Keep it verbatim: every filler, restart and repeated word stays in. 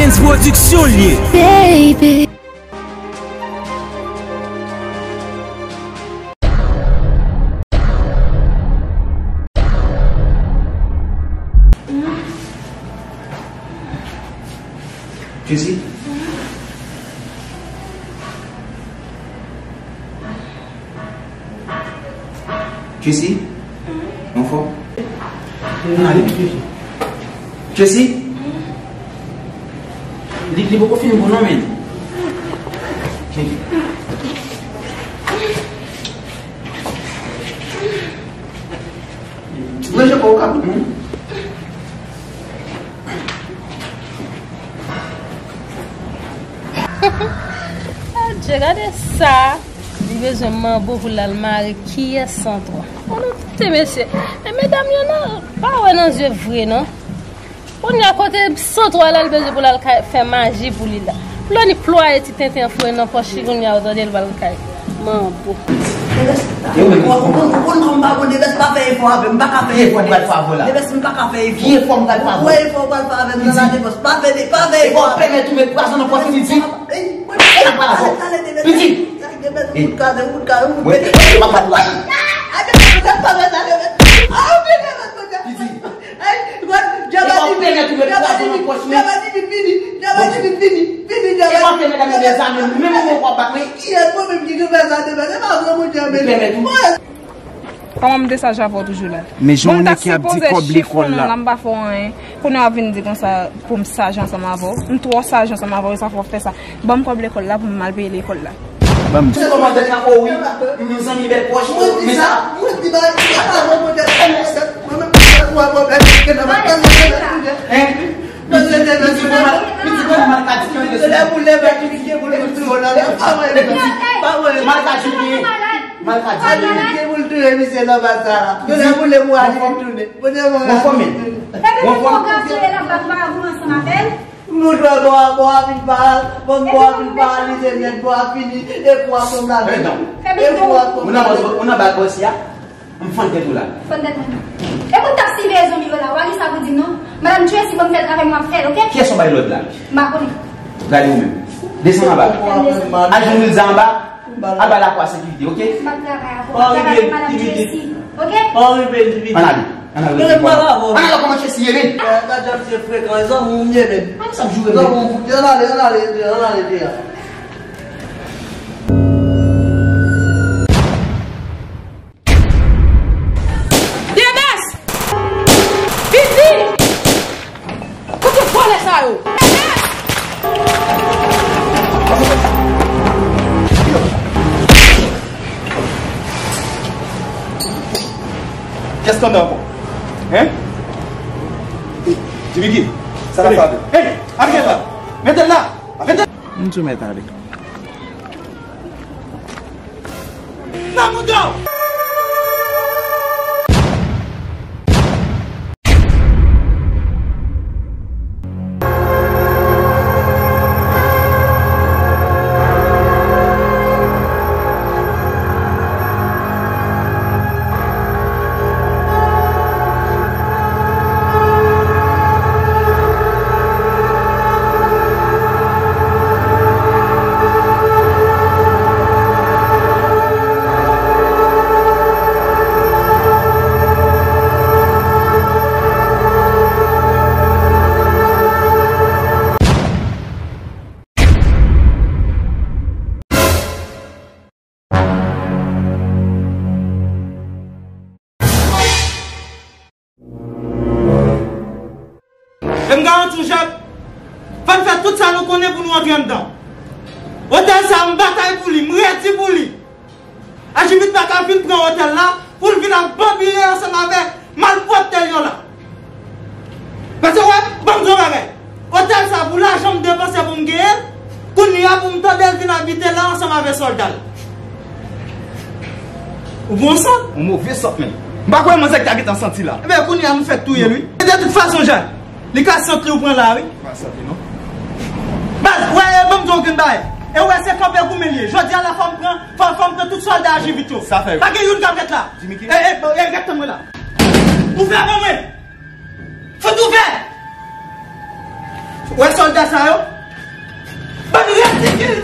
Prodüksyon l ye. Baby. Jesi. Jesi? Anfòm? Ann ale. Jesi? Li, li poko fini bon non, men. Ti manje pa w ka bout non. Adje, gade sa. Li bezwen manbo pou l al mare kiyès san twa. Bon, nou tande, mesye. E medam yo nan, pa wè nan zye vre, non. Kounye a kote san twa la, l bezwen pou l al kay fè maji pou li la. Pou l annik plwaye ti tenten an foure nan pòch li, kounye a ou tande l pral kay manbo. Ou konn kòm m pa bon, Debès pa fè efò avè m, m pa ka fè efò, Debès. Debès, m pa ka fè efò. Ki efò m pral fè avè w? Ou wè efò w pral fè avè m nan la, Debès, pa fè, pa fè efò avè m. Pèmèt ou met pwazon nan pòch li, di. Ey, mwen, sa pa avè w. Piti. Debès, ou kout kazè, ou kout kazè, ou kout kazè. Mwen, mwen pa pral la. Ay, Debès, pa fè sa, Debès. Ah, oubyen Debès, Debès. Piti. Ay, gòd, Djabadini, Djabadini, Djabadini, fini, Djabadini, fini, fini, Djabadini. E pa fè medam yo dezame, menm mwen w ap bat mwen. Kiyès mwen menm ki gen fè sa, Debès? Se pa granmoun Djabadini. Kòman m te saj avè w toujou la? Men jan w nèg ki ap di kòb lekòl la. Bon, m ta sipoze chifon la, m pa fè w anyen. Kounye a w ap vin di konsa pou m saj ansanm avè w. M twò saj ansanm avè w, e sa fè w fè sa. Ban m kòb lekòl la pou m al peye lekòl la. Ban m. Se kòmandè nan o wi, m zanmi bèl pwòch, men sa. Mwen di ba, sa pa bon kote. Mwen menm mwen wè pwoblèm ki nan mwen. Hein? Piti, piti, piti, malkadi ki antre sou. Lè pou lè bèk ki gen pou lè pou lè. Pa wè. Malkadi ki, malkadi. Ki gen pou l touye misye nan baz sa la. Lè pou lè pou ale tounen. Bon, bon, bon. Epi pou w ka touye nan baz sa la pou ansanm avè l. Moun wè bò a, bò a fin pa, bon, bò a fin pa, li se nèt, bò a fini, e pou a konn la. E pou a konn. Ou nan bòs, ou nan bal bòs ya, m fann tèt ou la. Fann tèt mwen. E pou t ap siveye zonbi yo la, w a gen sa pou di m non. Madanm Tracy ban m fè travay m, m ap fè l, oke? Kiyès w bay lòd la? M pa konnen. Gade ou menm. Desann anba. Al jwenn Wilza anba. Al ba lakwa sekirite, oke? M ap travay avè w. M ap travay avèk madanm Tracy, oke? Ann ale. Ann ale. Ann ale, kòman Tracy ye, men? Gad jan misye frekan, e zanmi w m ye, men. Sa ap joure, men. Ann ale, ann ale, ann ale, ann ale. Debès! Piti! Kote vòlè sa yo? Debès! Kiyès k anndan ankò? Hein? Jimmy Guy, sa k ap fè avè w? Hey! Arete la! Mete l la! Mete l! M di w mèt ale. Nan mouda w! E m garanti w, Jacques, fò n fè tout sa nou konnen pou nou antre anndan. Otèl sa a, m batay pou li, m redi pou li. Ajivit pa ka vin pran otèl la pou l vin ap banbile ansanm avèk malpwòpte yo la. Paske, wè, ban m di w yon bagay. Otèl sa, pou lajan m depanse pou m genyen l, kounye a pou m tande l vin abite la ansanm avèk sòlda l. Ou bon sant? Ou move sant menm. M pa kwè manzè ki ta gentan santi la. Ebyen, kounye a nou fèk touye l, wi. E de tout fason, Jacques, li ka sant li ou pran la, wi. Pa sant li, non. Baz, wè, e ban m di w yon grenn bagay. E wè, se kanpe goumen l ye. Jodi a la, fò m pran, fò, fò m pran tout sòlda Ajivit yo. Sa fè. Pa gen youn k ap ret la. Jimmy Guy. E, e, e, ret tann mwen la. Ouvè ban mwen. Fout ouvè! Wè sòlda sa yo? Bann radikal